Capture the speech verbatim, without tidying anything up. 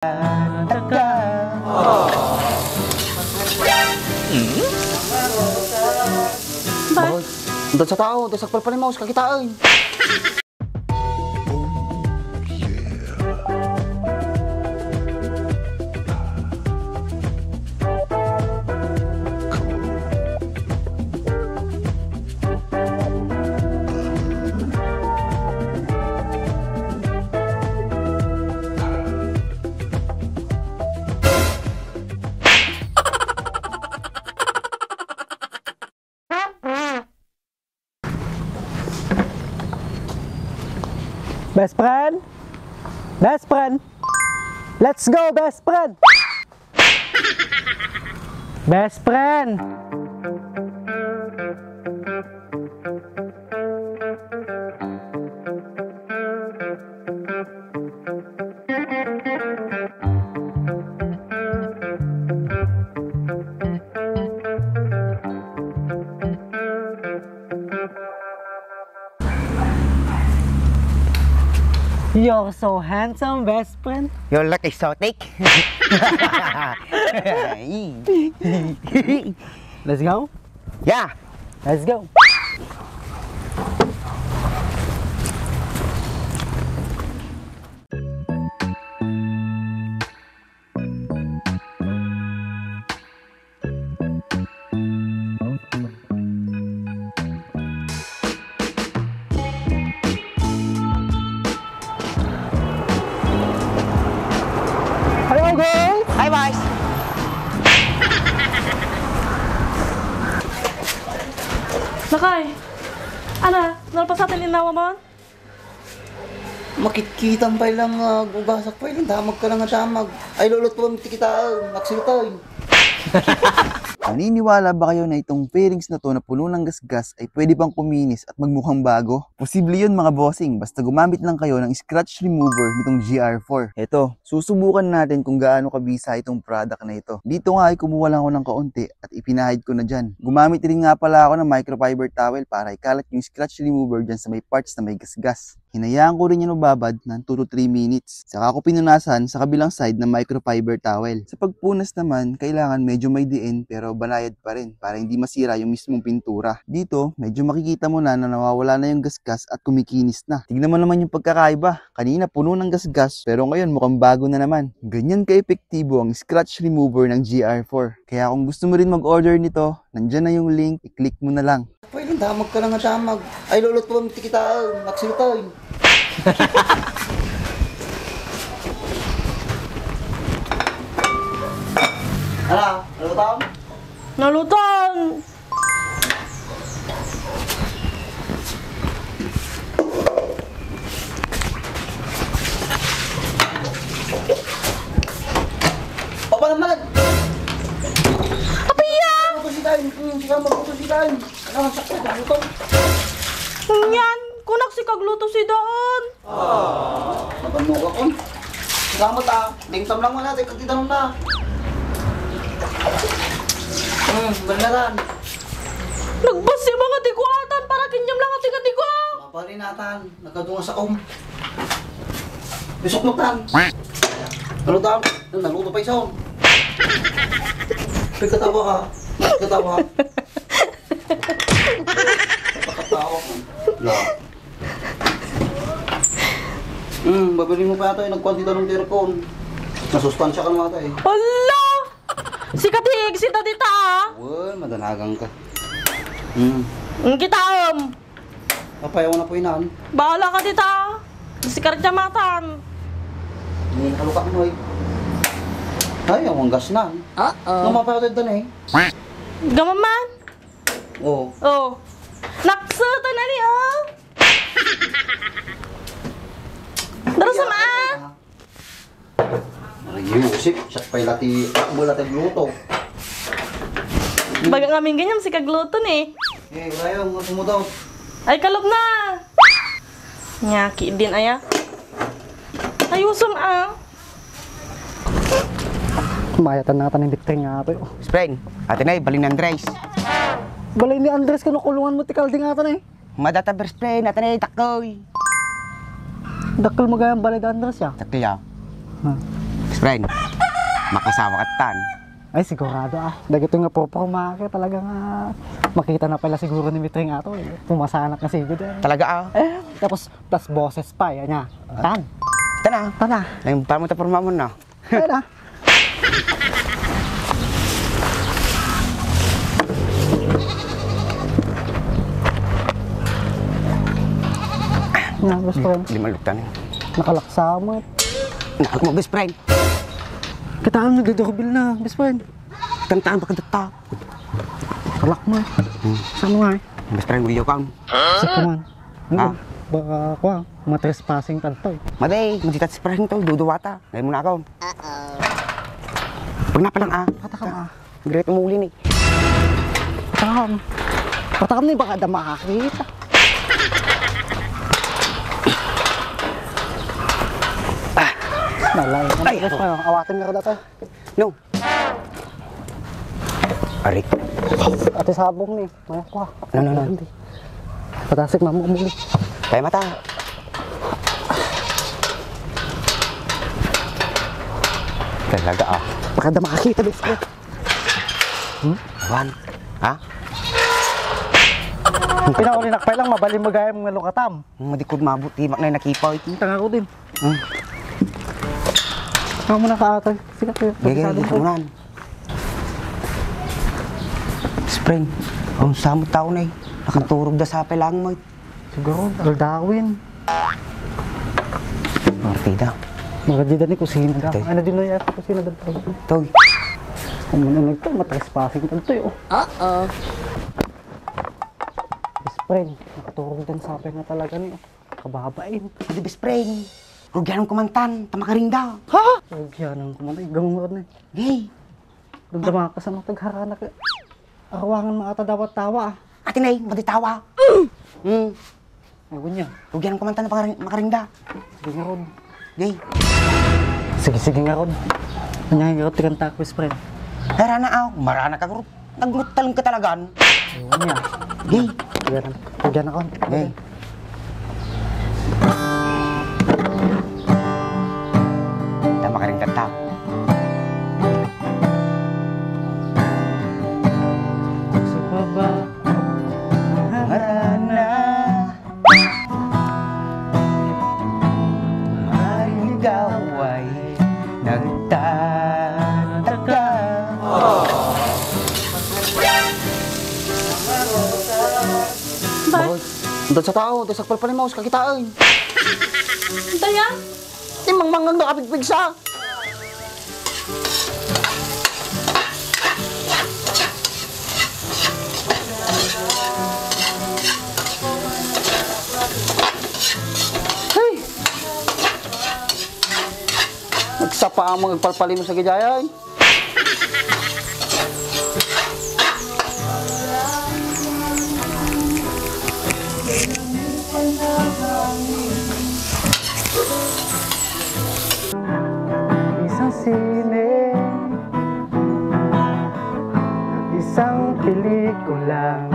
Daka. Bagoy, anta sa tao, anta sa palpalimaw, kakitaan. Best friend? Best friend? Let's go, best friend! Best friend! You're so handsome, best friend. You look exotic. Let's go. Yeah. Let's go. Hello, girls! Hi, boys! Lakay! Ana, nalpasaten innawa man? Makitkitam pay lang nga agugasak pay lang, damag ka lang nga damag. Ay, lulot pa ti kita, ah, naksilkay. Naniniwala ba kayo na itong fairings na 'to na puno ng gasgas ay pwede pang kuminis at magmukhang bago? Posible 'yun, mga bossing, basta gumamit lang kayo ng scratch remover nitong G R four. Eto, susubukan natin kung gaano kabisa itong product na ito. Dito nga ay kumuha lang ako ng kaunti at ipinahid ko na diyan. Gumamit rin nga pala ako ng microfiber towel para ikalat yung scratch remover diyan sa may parts na may gasgas. Hinayaan ko rin yan mababad ng two to three minutes. Saka ko pinunasan sa kabilang side ng microfiber towel. Sa pagpunas naman, kailangan medyo may diin pero banayad pa rin para hindi masira yung mismong pintura. Dito, medyo makikita mo na na nawawala na yung gasgas at kumikinis na. Tignan mo naman yung pagkakaiba. Kanina puno ng gasgas pero ngayon mukhang bago na naman. Ganyan ka-epektibo ang scratch remover ng G R four. Kaya kung gusto mo rin mag-order nito, nandyan na yung link, i-click mo na lang. Pwede, damag ka lang nga damag. Ay, lulot pa ti kita, ah, naksilkay. Ala, naluton? Naluton! Papa naman! Apiya! Magluto si Kain! Hmm, si Kain, magluto si Kain! Kailangan sakto, magluto. Yan! Kunak si kagluto si Daan! Nabanno ka kon. Salamat, ah. Dingtam lang wala, tek, agtidanom na. Hmm, bernatan. Nagbasi mga tiguatan para kinyam lang at tiga-tiga. Maparinatan, nagkadunga sa om. Bisok mo tan. Ano tan? Naluto pa isaw. Pagkatawa ka. Pagkatawa ka. Pakatawa ka. La. Hmm, babili mo pa ata yung nagkuhan dito ng aircon. Nasustansya ka naman ata eh. Hala! Sikat hi exit na dita, ah. Well, madanagan ka. Hmm. Ang kita, um. Papayaw na po inan. Bahala ka dita. Sikat ka matan. Hindi, halukat mo eh. Ay, ang gas na. Uh-oh. Namapayaw tayo doon eh. Gamaman? Oo. Oh. Naksutan na ni, oh. Darasam, ah. Aray, Yusip, siya pa'y lati, takbo lati luto. Baga ngamin ganyan, si kagluto ni. Eh, wala yung sumudaw. Ay, kalog na. Nyaki din, aya. Ayusom, ah. Mayatan na nga taning bitring nga ato, oh. Spring, ate na, balay ni Andres. Balay ni Andres, kano kulungan mo, tikal di nga ata na, eh. Madata, best friend, ata na, takoy. Dakkel mo gayam balay ni Andres, ya? Dakkel, ya. Ha. Friend, makasawa ka tan. Ay, sigurado, ah. Dagitoy nga porporma, talaga nga makita na pala siguro ni Mitring ato, eh. Pumasanak nga sigud, eh. Talaga, ah. Eh, tapos, plus boses pa, yan niya. Tan. Tan, ah. Tan, ah. Nang paano ta porma mo, no? Ayan, ah. Nga, best friend. Di maluktan, eh. Nakalaksa mo, eh. Nakalak mo, best friend. Kitaan mo, nagdodoorbell na, best friend. Tantaan, baka data. Kalak mo, eh. Hmm. Saan mo nga, eh? Best friend, William Cam. Sa kuman. Ah. Baka, kuha, matrespassing tanto, eh. Madi, madi trespassing to, duduwata. Ngayon mo na ako. Pag napalang, ah. Patakam, ah. Great umuli ni. Patakam. Patakam ni, baka da makakita. Ah. Nalay. Ay, awatin nga kada to. No. Arik. Ate sabong ni. Maya ko. No, no, no. Patasik na mo muli. Kaya mata. Talaga, ah. Baka da makakita, best friend. Hmm? Wan. Ha? Pinauli nakpay lang, mabalin mo gayam nga lukatam. Ang madikod mabuti, mak na nakipay. Ang tanga ko din. Hmm. Amo na ka atay. Sige, sige. Sige, sige, sige. Spring, ang samot tao na eh. Nakaturog da sa pelang mo. Siguro, aldawin. Partida. Mga di da ni kusina da. Tay. Ano din na yata kusina da? Toy. Kung ano nagto, matrespassing ka to, oh. Uh-oh. Best friend, nakaturog dan sabi nga talaga ni, oh. Kababain. Adi, best friend. Rugianan ko man tan, ta makaringda. Ha? Rugianan ko man, ay, gamon ni. Gay. Dagdama ka sa mga tagharana ka. Arawangan mga tadawa-tawa, ah. Ati na, eh, matitawa. Hmm. Ay, wanya. Rugianan ko man tan, makaring-, makaringda. Sige nga, Rod. Gay. Sige, sige nga, Rod. Kanya nga, Rod, tikanta, best friend. Harana, aw. Marana ka, Rod. Naglutal ka talagan. Ayun niya. Hey. Yan, yan ako. Hey. Tama ka rin kanta. Sa baba, marana. Maring ligaway nagtataka. Bakit? Dad sa tao, dad sa palpalimaw, sa kakitaan. Daya? Timangmangang nakapigpigsa. Hey! Nagsapa ang mga palpalimo sa gidayay. Isang sine, isang pelikula.